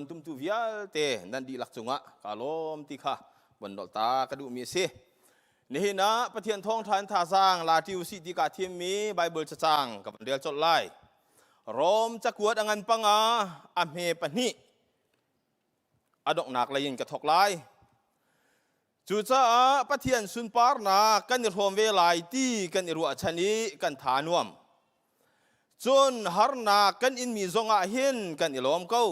tumtu vialte nan dihlak cungah ka lawm ti kha von nolh ta ka duhmi a si. Nihin ah Pathian thawngṭha in thazaang la ṭi usih ti kaa thimmi Baibal cacang ka van rel colh lai. Rom cakuat a ngan panga a hme pahnih a donghnak lei in ka thawk lai. Cucaah Pathian sunparnak kan i hrawm ve lai ti kan i ruahchan i kan tha nuam. Cun harnak kan inmi zongah hin kan i lawm ko.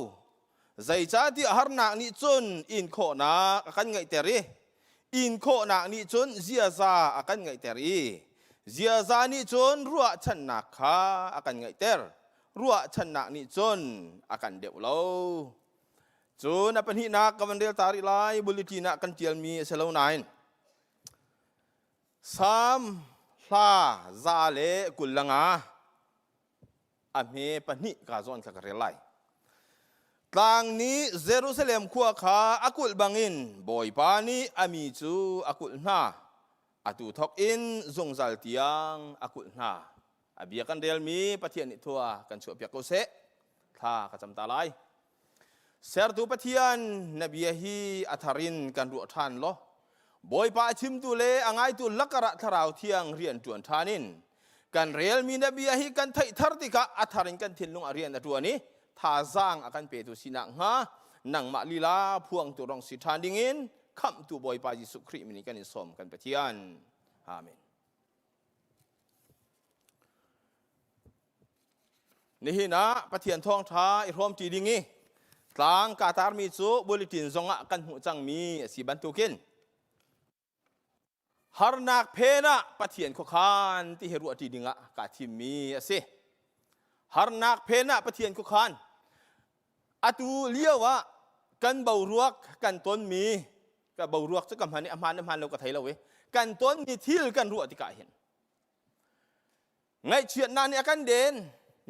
Zeicahtiah harnak nih cun in khawhnak a kan ngeihter i in khawhnak nih cun ziaza a kan ngeihter i ziaza nih cun ruahchannak kha a kan ngeihter. Ruahchannak nih cun a kan deuh lo. Cun a pahnihnak ka van rel ta rih lai, bulletin ah kan ṭialmi a si lo nain Salm hla 125 a hme pahnih ka zawn kha ka rel lai. Tlang nih Jerusalem khua kha a kulh bangin Bawipa nih a mi cu a kulh hna. Atu thawk in zungzal tiang a kulh hna. A bia kan relmi Pathian nih thua kan chuahpiak ko seh. Thla ka cam ta lai. Sertu Pathian, na bia hi a thar in kan ruah ṭhan law, Bawipa a chimtu le a ngaitu lakar ah Thlarau Thiang rian ṭuan ṭhan in kan relmi na bia hi kan theih thar tikah a thar in kan thinlung ah rian a ṭuan i thazaang a kan petu sinak hnga nangmah lila phuangtu rong si ṭhan dingin khamhtu Bawipa Jesuh Khrih min in kan in sawm kan Pathian. Amen. Nihin ah Pathian thawngṭha i hrawmṭi ding i tlang kaa tarmi cu bulletin zongah kan hmuh cangmi a si bantukin harnak phen ah Pathian khuakhan ti hi ruahṭi dingah kaa thimmi a si. Harnak phen ah Pathian khuakhan atu lio ah kan boruak kan tonmi ka boruak cu ka hman i a hmaan a hmaan lo ka thei lo i kan tonmi thil kan ruah tikah hin Ngaihchiatnak nih a kan den,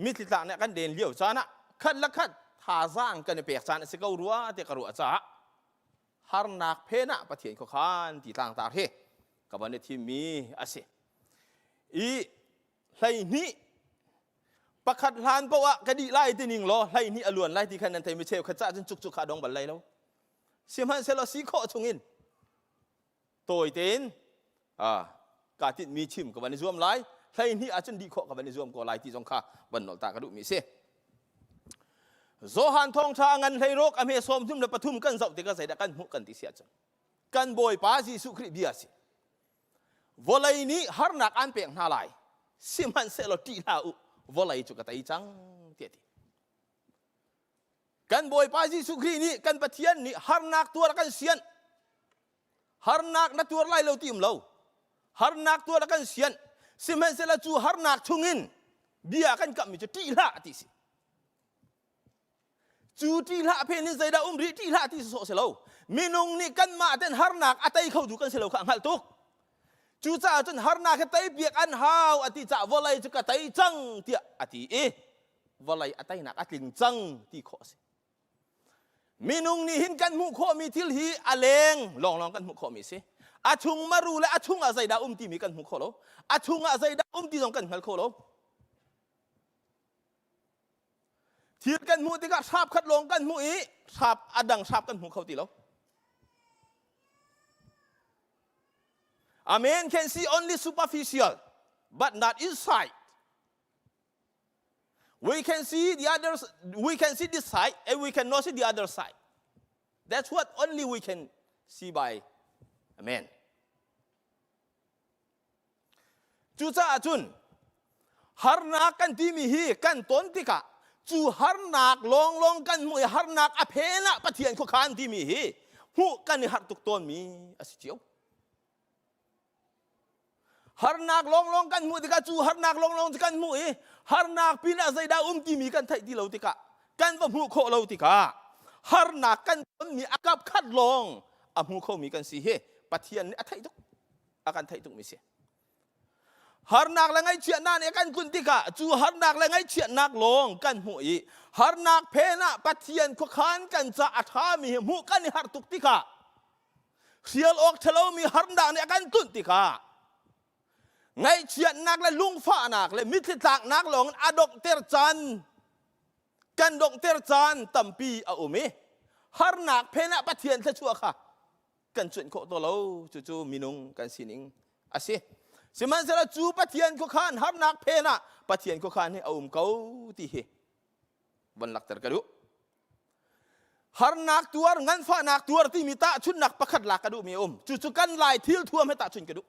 mitthli tlak nih a kan den lio caan ah khat le khat thazaang kan i pek caan a si ko rua ti ka ruah caah harnak phen ah Pathian khuakhan ti tlangtar hi ka van i thimmi a si. I 12 pakhat hlan paoh ah ka dih lai ti ning law 12 a luan lai ti khan nan thei mi cheu khat cah cun cuk cuk kha dong bal lai lo. Sihmanhsehlaw si khawh chungin tawi tein kaa tinhmi chim ka van i zuam lai 12 ahcun dih khawh ka van i zuam ko lai ti zong kha van nolh ta ka duhmi a si Johan thawngṭha ngan 16 a hme 33 kan zoh tikah zeidah kan hmuh kan ti si ahcun kan Bawipa Jesuh Khrih bia a si vawlei nih harnak an pek hna lai sihmanhsehlaw ṭih hlah u vawlei cu ka tei cang tiah ti kan Bawipa Jesuh Khrih nih kan Pathian nih harnak tuar a kan sianh Harnak na tuar lai lo ti um lo. Harnak tuar a kan sianh. Sihmanhsehlaw cu harnak chungin bia kan kamhmi cu ṭih hlah ti si. Cu ṭih hlah phen in zeidah um rih ṭih hlah ti sawh si lo. Minung nih kanmah ten harnak a tei kho tu kan si lo kha a hngalh tuk. Cucaah cun harnak hi tei piak an hau a ti caah vawlei cu ka tei cang tiah a ti i vawlei a teinak a tling cang ti khawh a si. Minung nih hin kan hmuh khawhmi thil hi a leng lawnglawng kan hmuh khawhmi a si. A chung maru le a chung ah zeidah um timi kan hmu kho lo. A chung ah zeidah um ti zong kan hngal kho lo. Thil kan hmuh tikah hrap khat lawng kan hmuh i hrap a dang hrap kan hmu kho ti lo. A man can see only superficial but not inside. We can see the others, we can see this side and we cannot see the other side. That's what only we can see by a man. Cucaah cun harnak kan timi hi kan ton tikah cu harnak lawnglawng kan hmuh i harnak a phen ah Pathian khuakhan timi hi hmuh kan i harh tuk tawnmi a si cio. Harnak lawnglawng kan hmuh tikah cu harnak lawnglawng cu kan hmuh i harnak pinah zeidah um timi kan theih ti lo tikah kan va hmuh khawh lo tikah harnak kan tonmi a kap khat lawng a hmu khomi kan si hi Pathian nih a theih tuk a kan theih tukmi si. Harnak le ngaihchiatnak nih a kan tlunh tikah cu harnak le ngaihchiatnak lawng kan hmuh i harnak phen ah Pathian khuakhan kan ca a ṭhami hi hmuh kan i harh tuk tikah Hrial awk ṭhalomi harnak nih a kan tlunh tikah ngaihchiatnak le lungfahnak le mitthli tlaknak lawngin a donghter caan kan donghter caan tampi a um i. Harnak phen ah Pathian thluachuah kha kan cuanh khawh to lo. Cucu minung kan sining a si. Sihmanhsehlaw cu Pathian khuakhan harnak phen ah Pathian khuakhan hi a um ko ti hi van lakter ka duh. Harnak tuar, nganfahnak tuar timi tahchunhnak pakhat lak ka duhmi a um. Cucu kan Lai thil thuam he tahchunh ka duh.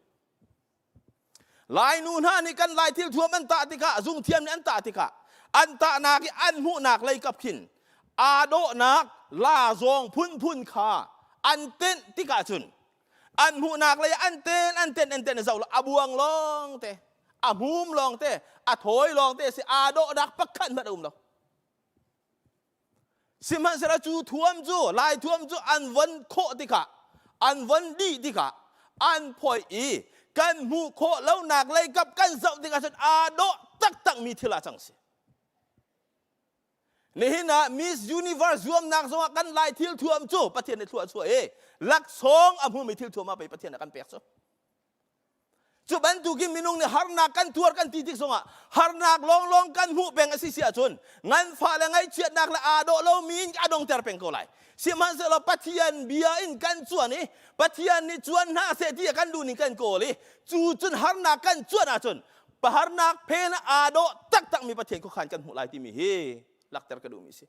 Lainu hna nih kan Lai thil thuam an tah tikah, zungthiam nih an tah tikah, an tahnak i an hmuhnak lei kap khin aa dawhnak la zawng phunphun kha an tenh tikah cun an hmuhnak lei an ten an ten an ten zoh a buang lawng te a hmum lawng te a thawi lawng te si aa dawhnak pakhat hmanh a um lo. Sihmanhsehlaw cu thuam cu Lai thuam cu an von khawh tikah an von dih tikah an phoih i kan hmuh khawh lonak lei kap kan zoh tikah cun aa dawh taktakmi thil ah cang si. Nihin ah Miss Universe zuamnak zongah kan Lai thil thuam cu Pathian nih thlua a chuah i laksawng a hmumi thil thuam ah pei Pathian a kan pek cu. Cu bantukin minung nih harnak kan tuar kan ti tik zongah harnak lawnglawng kan hmuh peng a si si ahcun nganfah le ngaihchiatnak le aa dawh lomi in a dongter peng ko lai. Sihmanhsehlaw Pathian bia in kan cuan i Pathian nih cuan hna seh ti a kan duh ning kan kawl i cu cun harnak kan cuan ahcun harnak phen aa dawh taktakmi Pathian khuakhan kan hmuh lai timi hi lakter ka duhmi si.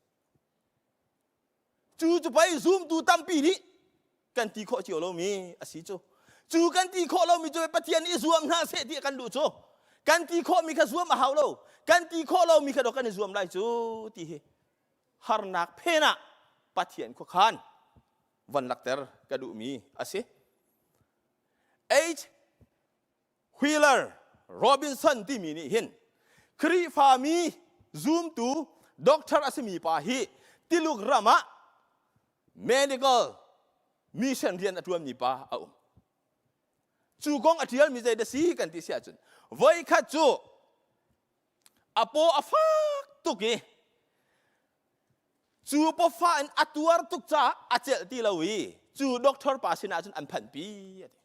Cu cu pei zumtu tampi nih kan ti khawh cio lomi a si cu. Cu kan ti khawh lomi cu Pathian nih i zuam hna seh ti kan duh cu. Kan ti khawhmi kha zuam a hau lo. Kan ti khawh lomi kha dawh kan i zuam lai cu ti hi harnak phen ah Pathian khuakhan van lakter ka duhmi a si. H. Wheeler Robinson timi nih hin Khrihfami zumtu doctor a simi pa hi Tiluk ram ah medical mission rian a ṭuanmi pa a um. Cu kong a ṭialmi zei dah si kan ti si ahcun voikhat cu a paw a fak tuk i cu pawfah in a tuar tuk caah a celh ti lo i cu doctor pa sinah cun an phanhpi a ti.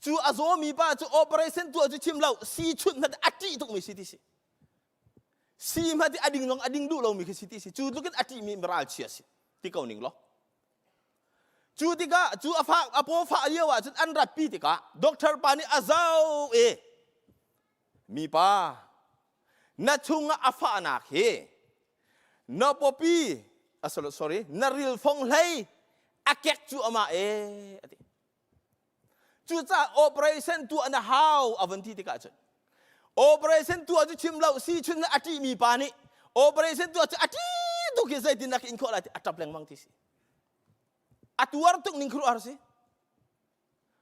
Cu a zawmi pa cu operation tuah cu chim lo si chunh hmanh a ṭih tukmi si ti si. Si hmanh a ding zong a ding duh lomi khi si ti si. Cu tluk in a ṭihmi ralchia si ti ko ning law. Cu tikah cu a fak a paw fah lio ah cun an ratpi tikah doctor pa nih a zoh i mipa na chungah a fahnak hi na pawpi sorry na rilfong hlei a kek cu amah e a ti. Cucaah operation tuah na hau a vun ti tikah cun operation tuah cu chim lo si chun a ṭihmi pa nih operation tuah cu a ṭih tuk hi zeitin dah ka in khawh lai ti a ṭap lengmang ti si. A tuar tuk ning khuaruahhar si.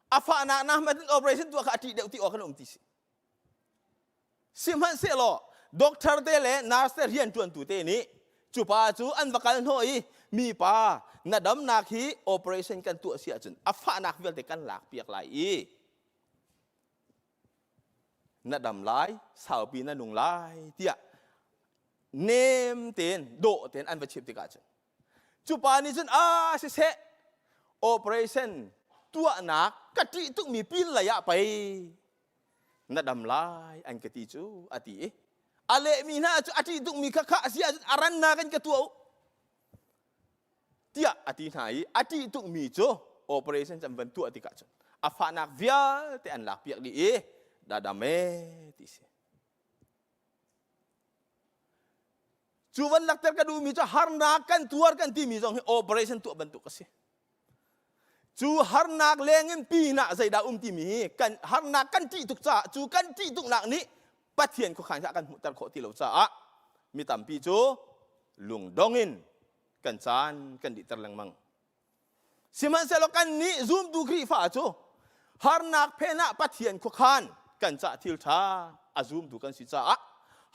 A fahnak na hmat in operation tuah kha a ṭih deuh ti awk an um ti si. Sihmanhsehlaw doctor te le nurse te rianṭuantu te nih cu pa cu an va kal hnawh i mipa na damnak hi operation kan tuah si ahcun a fahnak vialte kan lak piak lai i na dam lai saupi na nung lai tiah nem tein dawh tein an va chimh tikah cun cu pa nih cun a siseh operation tuahnak ka ṭih tukmi pin lei ah pei na dam lai an ka ti cu a ti i a lehmi hna cu a ṭih tukmi kha kha a si ahcun a rannak in ka tuah u tiah a ti hna i a ṭih tukmi cu operation can van tuah tikah cun a fahnak vialte an lak piak dih i da dam e ti si cu van lakter ka duhmi cu harnak kan tuar kan timi zong hi operation tuah bantuk a si Cu harnak lengin pinah zeidah um timi hi kan harnak kan ṭih tuk caah cu kan ṭih tuknak nih Pathian khuakhan kha kan hmuhter khawh ti lo caah mi tampi cu lungdong in kan caan kan dihter lengmang. Sihmanhsehlaw kannih zumtu Khrihfa cu harnak phen ah Pathian khuakhan kan cah thil ṭha a zumtu kan si caah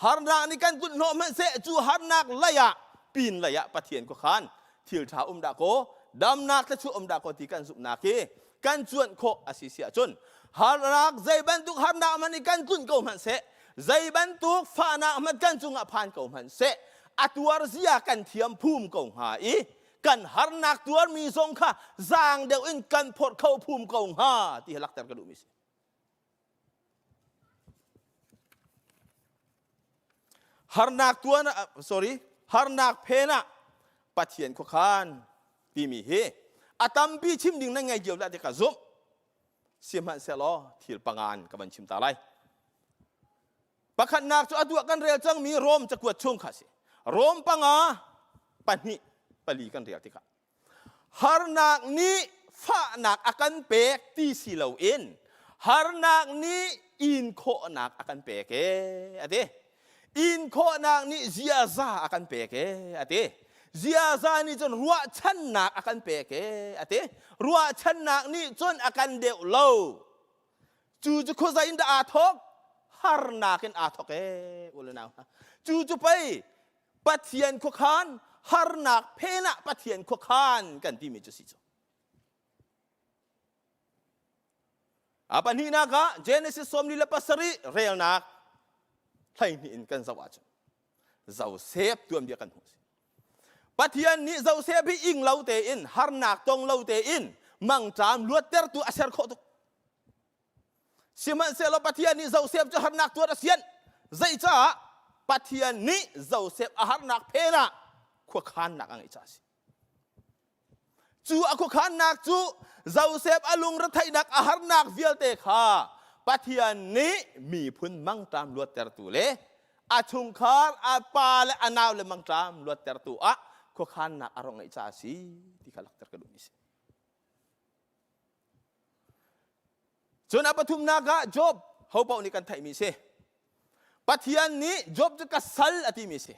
harnak nih kan tlunh hnawh hmanhseh cu harnak lei ah pin lei ah Pathian khuakhan thil ṭha um dah kaw damnak thluachuah um dah kaw ti kan zumhnak hi kan cuanh khawh a si si ahcun harnak zei bantuk harnak hmanh nih kan tlunh ko hmanh seh zei bantuk fahnak hmanh kan cungah phan ko hmanh seh a tuar zia kan thiam phum ko hnga i kan harnak tuarmi zong kha zaang deuh in kan phorh kho phum ko hnga ti hi lakter ka duhmi si. Harnak tuan sorry harnak phen ah Pathian khuakhan. timi hi a tampi chim ding nan ngei cio lah ti ka zumh. Sihmanhsehlaw thil pangan ka van chim ta lai. Pakhatnak cu atu ah kan rel cangmi Rom cakuat chung kha a si. Rom panga pahnih pali kan rel tikah harnak nih fahnak a kan pek ti si loin harnak nih in khawhnak a kan pek ee a ti. In khawhnak nih ziaza a kan pek ee a ti. Ziaza nih cun ruahchannak a kan pek ee a ti. Ruahchannak nih cun a kan deuh lo. Cu cu khuazei in dah aa thawk? Harnak in aa thawk ee u le nau hna. Cu cu pei Pathian khuakhan harnak phen ah Pathian khuakhan kan timi cu si cu. A pahnihnak ah Genesis 47 relnak 12 in kan zoh ahcun Joseph tuanbia kan hmuh. Pathian nih Joseph hi ing lo tein harnak tong lo tein mangṭam luattertu a ser khawh tuk. Sihmanhsehlaw Pathian nih Joseph cu harnak tuar a sianh. Zeicah? Pathian nih Joseph a harnak phen ah khuakhannak a ngeih caah a si. Cu a khuakhannak cu Joseph a lungretheihnak a harnak vialte kha Pathian nih miphun mangṭam luattertu le a chungkhar a pa le a nau le mangṭam luattertu ah khuakhannak a rak ngeih caah a si ti kha langhter ka duhmi a si. Cun a pathumnak ah Job ho paoh nih kan theihmi si. Pathian nih Job cu ka sal a timi si.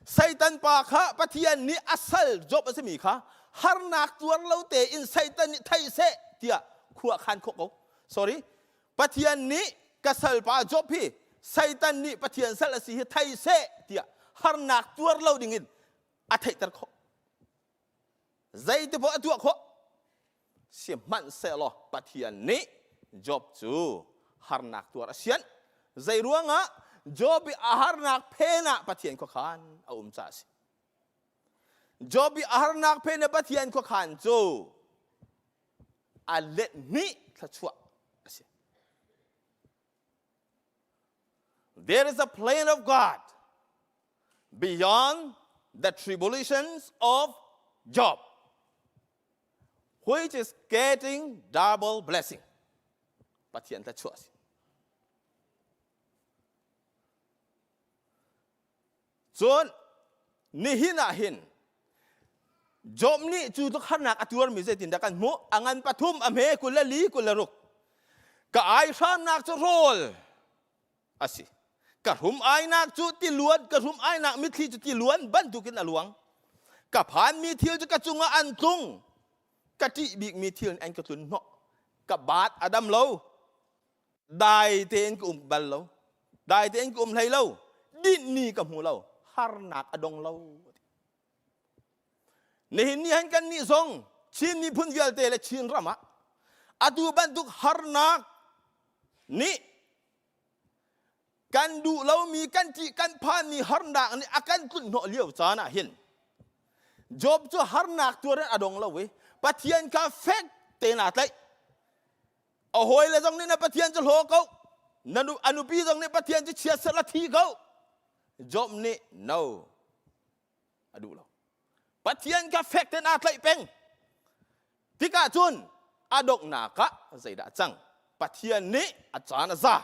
Satan pa kha Pathian nih a sal Job a simi kha harnak tuar lo tein Satan nih thei seh tiah khua khan khawh ko. Sorry. Pathian nih ka sal pa Job hi Satan nih Pathian sal a si hi thei seh tiah harnak tuar lo dingin a theihter khawh. Zeiti poah a tuah khawh. Sihmanhsehlaw Pathian nih Job cu harnak tuar a sianh. Zei ruangah Job i a harnak phen ah Pathian khuakhan a um caah a si. Job i a harnak phen ah Pathian khuakhan cu a let hnih thluachuah a si. There is a plan of God beyond the tribulations of Job, which is getting double blessing. Pathian thluachuah a si. Cun nihin ah hin Job nih cu tluk harnak a tuarmi zeitindah kan hmuh? A ngan pathum, a hme 24, 26. Ka ai hramnak cu rawl a si. Ka hrum ainak cu tiluan, ka hrum ainak mitthli cu tiluan bantukin a luang. Ka phanmi thil cu ka cungah an tlung. Ka ṭih bikmi thil an ka tlun hnawh. Ka baat a dam lo. Dai tein ka um bal lo. Dai tein ka um hlei lo. Dinh ni ka hmu lo. Harnak a dong lo. Nihin ni han kan nih zong Chin miphun vialte le Chin ram ah atu bantuk harnak nih kan duh lomi kan ṭih kan phanmi harnak nih a kan tlunh hnawh lio caan ah hin Job cu harnak tuar in a dong lo i Pathian kha fek tein aa tlaih. A hawile zong nih na Pathian cu hlaw ko. Na nu, a nupi zong nih Pathian cu chiatserh la thi ko. Job nih no a duh lo. Pathian kha fek tein aa tlaih peng. Tikah cun a donghnak ah zeidah a cang? Pathian nih a caan a za.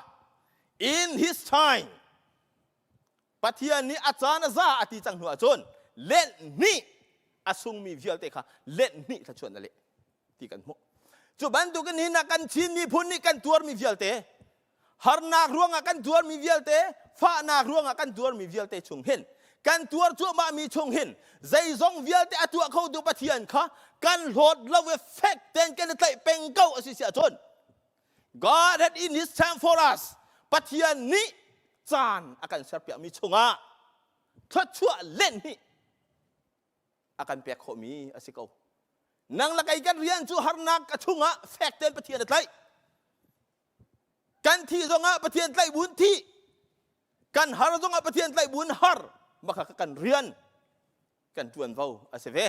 In his time. Pathian nih a caan a za a ti cang hnu ahcun lenh hnih a sungmi vialte kha lenh hnih thluachuah na leh ti kan hmuh. Cu bantukin hin ah kan Chin miphun nih kan tuarmi vialte harnak ruangah kan tuarmi vialte fahnak ruangah kan tuarmi vialte chung hin kan tuar cuahmahmi chung hin zeizong vialte a tuah khotu Pathian kha kan hlawt lo i fek tein kan i tlaih peng ko a si si ahcun God had in his time for us Pathian nih caan a kan serpiakmi chungah thluachuah len hi a kan pek khawhmi a si ko. Nang le kei kan rian cu harnak a chungah fek tein Pathian a tlaih. Kan thih zongah Pathian tlaih buin thih. Kan har zongah Pathian tlaih buin har. Maka kan rian kan ṭuanvo a si ve.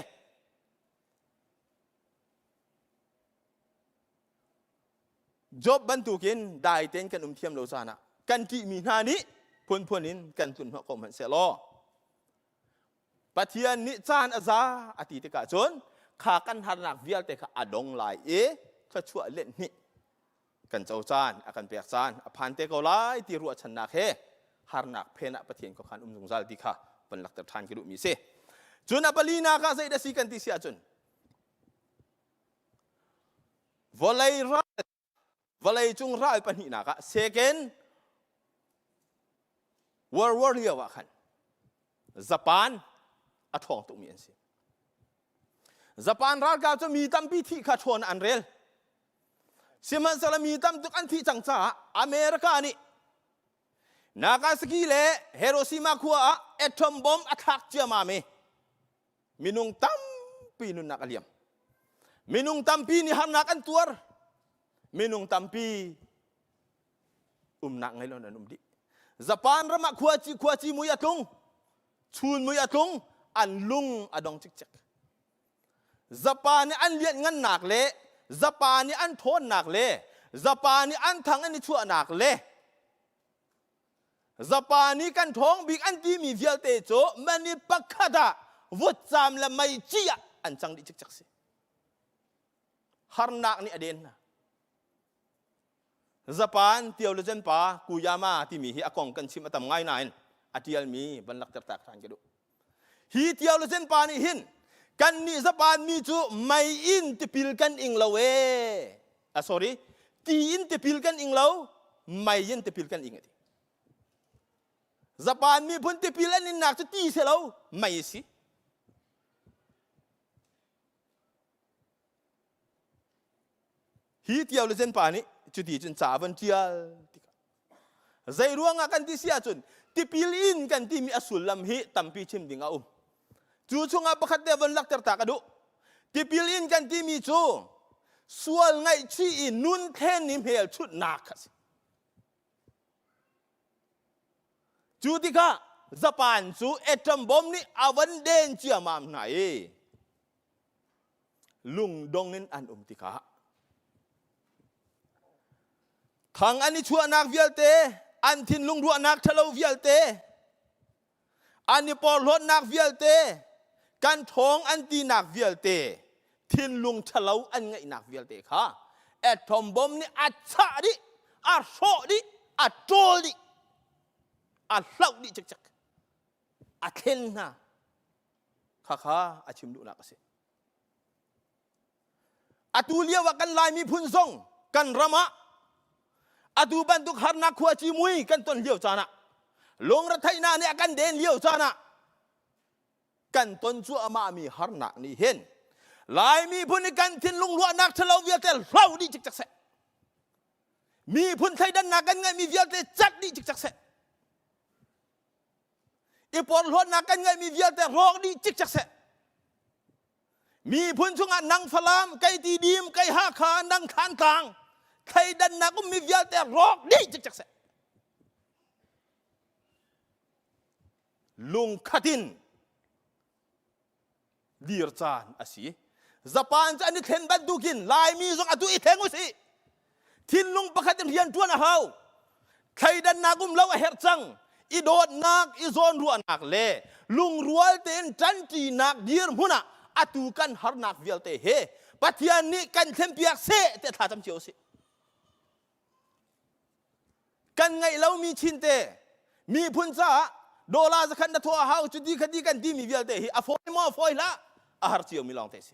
Job bantukin dai tein kan um thiam lo caan ah kan ṭihmi hna nih phunphun in kan tlun hnawh ko hmanh sehlaw. Pathian nih caan a za a ti tikah cun kha kan harnak vialte kha a dong lai i thluachuah let hnih kan co caan a kan pek caan a phan te ko lai ti ruahchannak he harnak phen ah Pathian khuakhan um zungzal ti kha van lakter ṭhan ka duhmi si. Cun a palinak ah zeidah si kan ti si ahcun vawlei ral vawlei cung ral pahnihnak ah second World War lio ah khan Japan a ṭhawng tukmi an si. Japan ralkap cu mi tampi thih kha ṭhawn an rel. Sihmanhsehlaw mi tam tuk an thih cang caah America nih Nagasaki le Hiroshima khua ah atom bomb a thlak ciamam i minung tampi nunnak a liam. Minung tampi nih harnak an tuar. Minung tampi umnak ngei lo an um dih. Japan ram ah khuaci khuaci mui a tlung, chun mui a tlung, an lung a dong cikcek. Japan nih an lianhngannak le Japan nih an ṭhawnnak le Japan nih an thang an i chuahnak le Japan nih kan ṭhawng bik an timi vialte cu mani pakhat ah vutcam le meici ah an cang dih cikcek si. Harnak nih a den hna. Japan theologian pa Kuyama timi hi a kong kan chim a tam ngai nain a tialmi van lakter tak ṭhan ka duh. Hi theologian pa nih hin kannih Japan mi cu mei in tipil kan ing lo ee. Ah, sorry, ti in tipil kan ing lo, mei in tipil kan ing ati. Japan miphun tipil an innak cu ti si lo, mei si. Hi theologian pa nih cuti cun ca a von ṭial tikah zei ruangah kan ti si ahcun tipil in kan timi a sullam hi tampi chim ding a um. Cu chungah pakhat te von lakter ta ka duh. Tipil in kan timi cu sual ngaihchih i nun thlen i hmelchunhnak kha a si. Cu tikah Japan cu atom bomb nih a van den ciamam hna i lungdong in an um tikah thang an i chuahnak vialte an thinlung ruahnak ṭhalo vialte an i porhlawtnak vialte kan ṭhawng an tinak vialte thinlung ṭhalo an ngeihnak vialte kha atom bomb nih a chah dih a hrawh dih a ṭawl dih a hloh dih cikcek a thlen hna Khakha a chim duhnak a si. Atu lio ah kan Lai miphun zong kan ram ah atu bantuk harnak khuaci mui kan ton lio caan ah lungretheihnak nih a kan den lio caan ah kan ton cuahmah mi harnak nih hin Lai miphun i kan thinlung ruahnak ṭhalo vialte hlo dih cikcek seh. Miphun thleidannak kan ngeihmi vialte cat dih cikcek seh. I porhlawtnak kan ngeihmi vialte rawk dih cikcek seh. Miphun chungah nang Falam, kei Tidim, kei Hakha, nang Thantlang, thleidannak ummi vialte rawk dih cikcek seh. Lungkhat in dir caan a si. Japan cu an i thlen bantukin Laimi zong atu i thleng usih. Thinlung pakhat in rian ṭuan a hau. Thleidannak um lo a herh cang. I dawtnak, i zawnruahnak le lungrual tein ṭanṭinak dirhmun ah atu kan harnak vialte he Pathian nih kan thlenpiak seh tiah thla cam cio usih. Kan ngeih lomi chinte miphun caah dollar zakhat na thawh a hau cuti khati kan timi vialte hi a fawi maw fawi hlah a har ciomi lawng te si.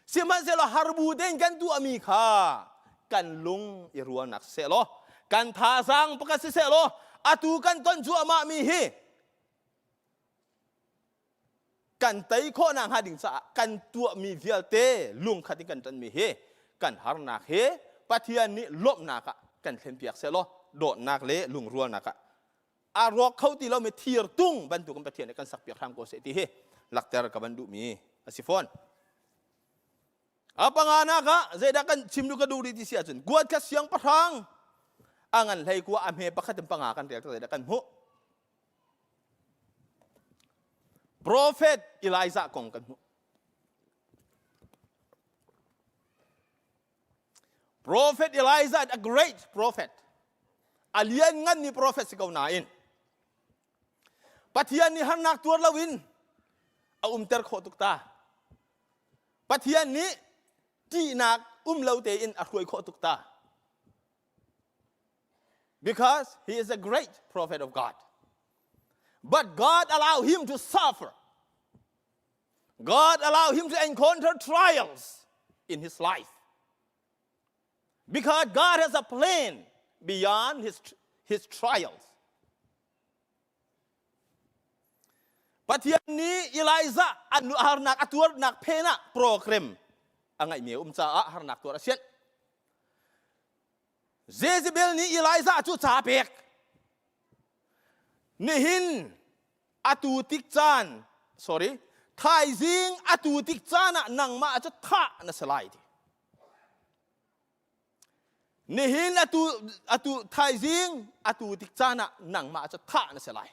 Sihmanhsehlaw harbu tein kan tuahmi kha kan lung i rualnak siseh law kan thazaang pakhat siseh law atu kan ton cuahmah mi hi kan tei khawhnak hnga ding caah kan tuahmi vialte lungkhat in kan ṭanmi hi kan harnak hi Pathian nih lawmhnak ah kan thlenpiak sehlaw dawtnak le lungrualnak ah a rawk kho ti lomi thir tung bantukin Pathian nih kan sakpiak hram ko seh ti hi lakter ka van duhmi a si fawn. A panganak ah zeidah kan chim duh ka duh rih ti si ahcun guat kha siangpahrang a ngan hlei kua a hme pakhat in panga kan rel zeidah kan hmuh. Prophet Elijah kong kan hmuh. Prophet Elijah a great prophet. A lianngan mi prophet si ko nain Pathian nih harnak tuar loin A umter khawh tuk ta. Pathian nih ṭihnak um lo tein a hruai khawh tuk ta. Because he is a great prophet of God. But God allow him to suffer. God allow him to encounter trials in his life. Because God has a plan beyond his, his trials. Pathian nih Elijah an harnak a tuarnak phen ah program a ngeihmi a um caah harnak tuar a sianh. Jezebel nih Elijah cu ca pek. Nihin atu tik caan, sorry, thaizing atu tik caan ah nangmah cu thah na si lai ti. Nihin atu atu thaizing atu tik caan ah nangmah cu thah na si lai.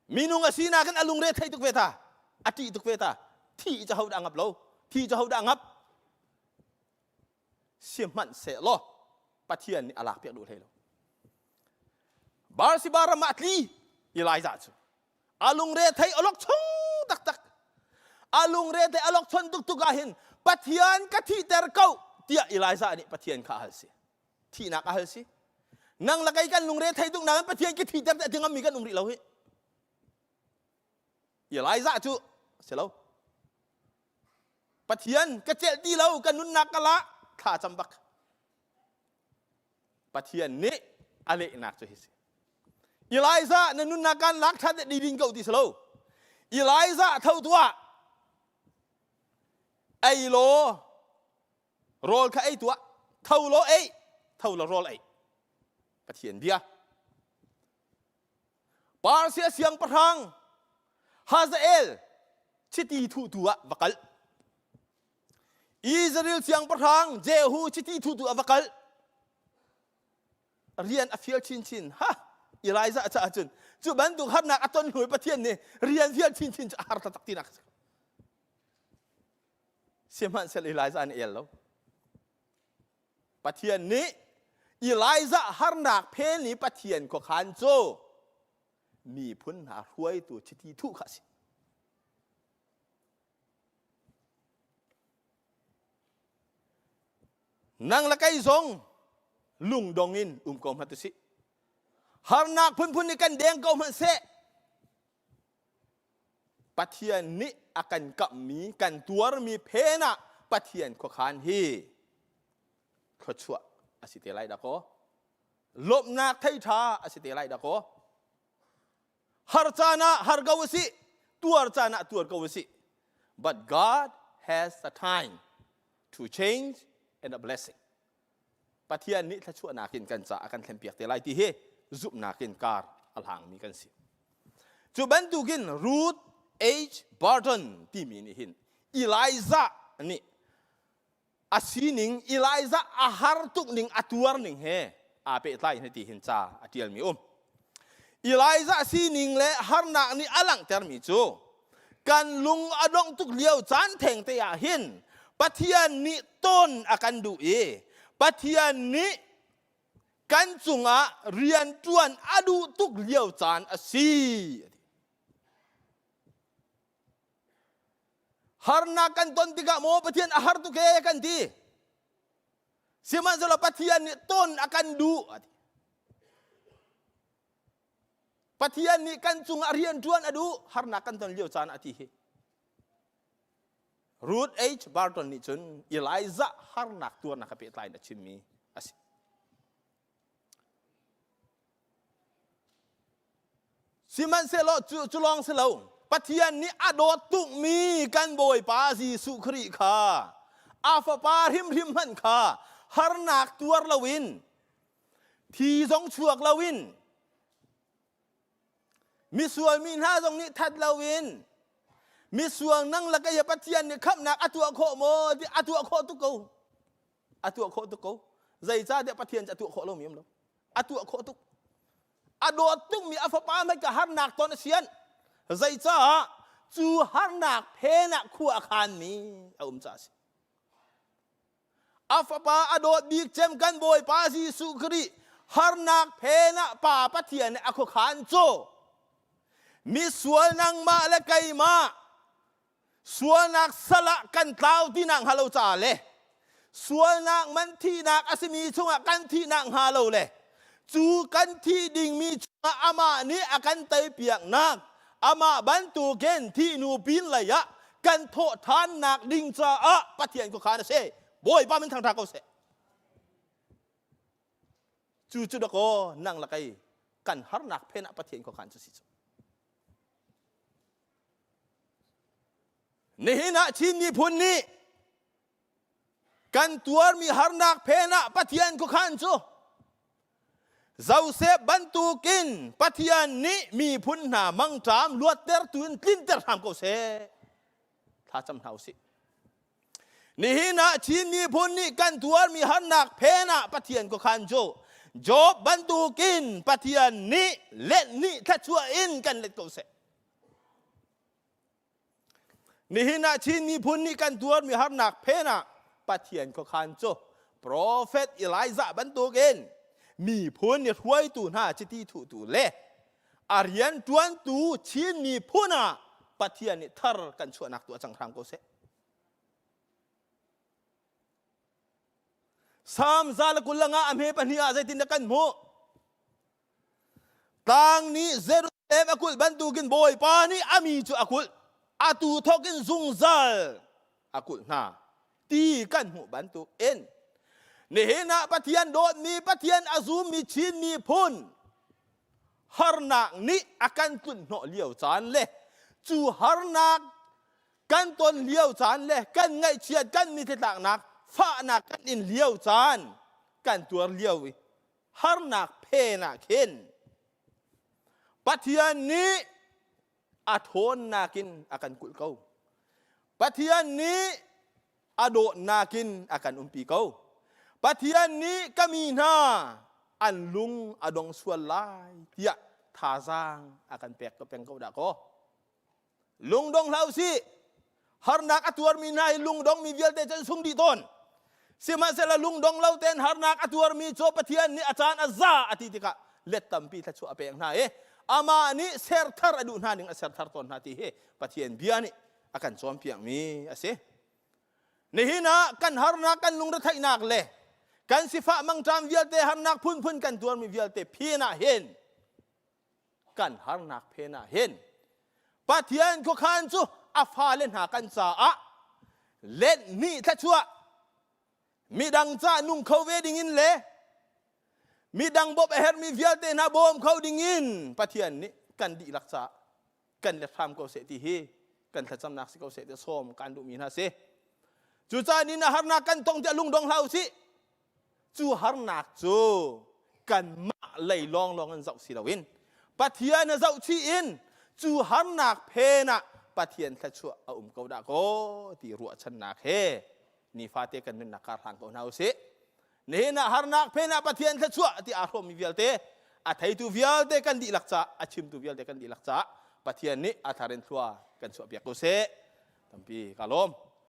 Minung a sinak in a lungre thei tuk ve ta, a ṭih tuk ve ta. Thi cu ho dah ngap lo? Thi cu ho dah ngap? Sihmanhsehlaw Pathian nih a lak piak duh hlei lo. Barsiba ram ah tli Elijah cu a lungre thei alok chung taktak a lungre thei alok chon tuk tuk ah hin Pathian ka thihter ko tiah Elijah nih Pathian kha a hal si thihnak a hal si nang la kei kan lungre thei tuk nain Pathian ka thihter ti ngammi kan um rih lo hi Elijah cu si lo Pathian ka celh ti lo ka nunnak ka la thla cam bak Pathian nih a lehnak cu hi si. Elijah na nunnak kan lak ṭhan di ding ko ti si lo. Elijah tho tuah. Ei law rawl kha ei tuah. Tho law ei. Tho law rawl ei. Pathian bia. Persia siangpahrang Hazael chiti thuhtu ah va kal. Israel siangpahrang Jehu chiti thutu a va kal. Rian a fial chinchin. Ha! Elijah caah cun cu bantuk harnak a ton hnu i Pathian nih rian fial chinchin cu a har taktak tinak Sihmanhsehlaw Elijah nih el lo. Pathian nih Elijah harnak phen i Pathian khuakhan cu miphun hna hruaitu chiti thuh kha a si. Nang le kei zong lungdong in um ko hmanh usih. Harnak phunphun nih kan deng ko hmanh seh. Pathian nih a kan kamhmi, kan tuarmi phen ah Pathian khuakhan hi thluachuah a si te lai dah kaw. Lawmhnak thei ṭha a si te lai dah kaw. Har caan ah har ko usih, tuar caan ah tuar ko usih. But God has a time to change and a blessing. Pathian nih thluachuahnak in kan caah a kan thlenpiak te lai ti hi zumhnak in kar a hlangmi kan si. Cu bantukin Ruth H. Barton timi nih hin Elijah nih a sining Elijah a har tuk ning a tuar ning he aa pehtlai in ti hin ca a ṭialmi um. Elijah sining le harnak nih a langhtermi cu kan lung a dongh tuk lio caan theng te ah hin Pathian nih ton a kan duh i Pathian nih kan cungah rian ṭuan a duh tuk lio caan a si. Harnak kan ton tikah maw Pathian a har tuk ee kan ti. Sihmanhsehlaw Pathian nih ton a kan duh a ti. Pathian nih kan cungah rian ṭuan a duh harnak kan ton lio caan a ti hi. Ruth H. Barton nih cun Elijah harnak tuarnak a pehtlai in a chimmi a si. Sihmanhsehlaw cu, cu lawng si lo, Pathian nih a dawt tukmi kan Bawipa Jesuh Khrih kha a fapa hrimhrim hmanh kha harnak tuar loin thi zong chuak loin misual mi hna zong nih that loin misual nang le kei Pathian nih khamhnak a tuah khawh maw ti a tuah khawh tuk ko a tuah khawh tuk ko zeicahtiah Pathian cu a tuah khawh lomi um lo a tuah khawh tuk a dawt tukmi a fapa hmai ka harnak ton a sian zeicaah cu harnak phen ah khua a khanmi a um caah a si a fapa a dawt bik cem kan bawipa Jesuh Khrih harnak phen ah pa Pathian nih a khuakhan cu. Misual nangmah le keimah sualnak sal ah kan tlau ti nak hnga lo caah le sualnak man thihnak a simi chungah kan thihnak hnga lo le cu kan thih dingmi chungah amah nih a kan teipiaknak amah bantukin thihnu pin lei ah kan thawh ṭhannak ding caah Pathian khuakhan a si. Bawipa min thangṭha ko seh. Cu cu dakaw nang la kei kan harnak phen ah Pathian khuakhan cu si cu. Nihin ah Chin miphun nih kan tuarmi harnak phen ah Pathian khuakhan cu Joseph bantukin Pathian nih miphun hna mangṭam luattertu in tlinter hram ko seh. Thla cam hna usih. Nihin ah Chin miphun nih kan tuarmi harnak phen ah Pathian khuakhan cu Job bantukin Pathian nih let nih thluachuah in kan let ko seh. Nihin ah Chin miphun nih kan tuarmi harnak phen ah Pathian khuakhan cu Prophet Elijah bantukin miphun nih hruaitu hna chiti thuhtu le a rian ṭuantu Chin miphun ah Pathian nih thar kan chuahnak tuah cang hram ko seh. Salm 120 a hme pahnih ah zeitindah kan hmuh? Tlang nih Jerusalem a kulh bantukin Bawipa nih a mi cu a kulh. Atu thawk in zungzal a kulh hna ti kan hmuh bantuk in nihin ah Pathian dawtmi Pathian a zummi Chin miphun harnak nih a kan tlunh hnawh lio caan le cu harnak kan ton lio caan le kan ngaihchiat kan mithitlaknak fahnak kan in lio caan kan tuar lio i harnak phen ah khin Pathian nih a ṭhawnnak in a kan kulh ko. Pathian nih a dawtnak in a kan umpi ko. Pathian nih ka mi hna an lung a dong sual lai tiah thazaang a kan pek ko peng ko dah kaw. Lungdong hlah usih. Harnak a tuarmi hna hi lungdongmi vialte cu an sung dih tawn. Sihmanhsehlaw lungdong lo tein harnak a tuarmi cu Pathian nih a caan a za a ti tikah let tampi thluachuah a pek hna i amah nih serthar a duh hna ning a serthar tawn hna ti hi Pathian bia nih a kan cawnpiakmi a si. Nihin ah kan harnak kan lungretheihnak le kan sifah mangṭam vialte harnak phunphun kan tuarmi vialte phin ah hin kan harnak phen ah hin Pathian khuakhan cu a fale hna kan caah let hnih thluachuah midang ca nung kho ve ding in le midang bawmh a herhmi vialte hna bawm kho ding in Pathian nih kan dihlak caah kan let hram ko seh ti hi kan thlacamnak si ko seh ti sawm kan duhmi hna si. Cucaah ni na harnak kan tong tiah lungdong hlah usih. Cu harnak cu kanmah lei lawnglawng in zoh si loin Pathian a zoh chih in cu harnak phen ah Pathian thluachuah a um ko dah kaw ti ruahchannak he nifate kan nunnak kar hlang ko hna usih. Nihin ah harnak phen ah Pathian thluachuah ti aa hrawmmi vialte a theitu vialte kan dihlak caah a chimtu vialte kan dihlak caah Pathian nih a thar in thlua kan chuahpiak ko seh. Tampi ka lawm.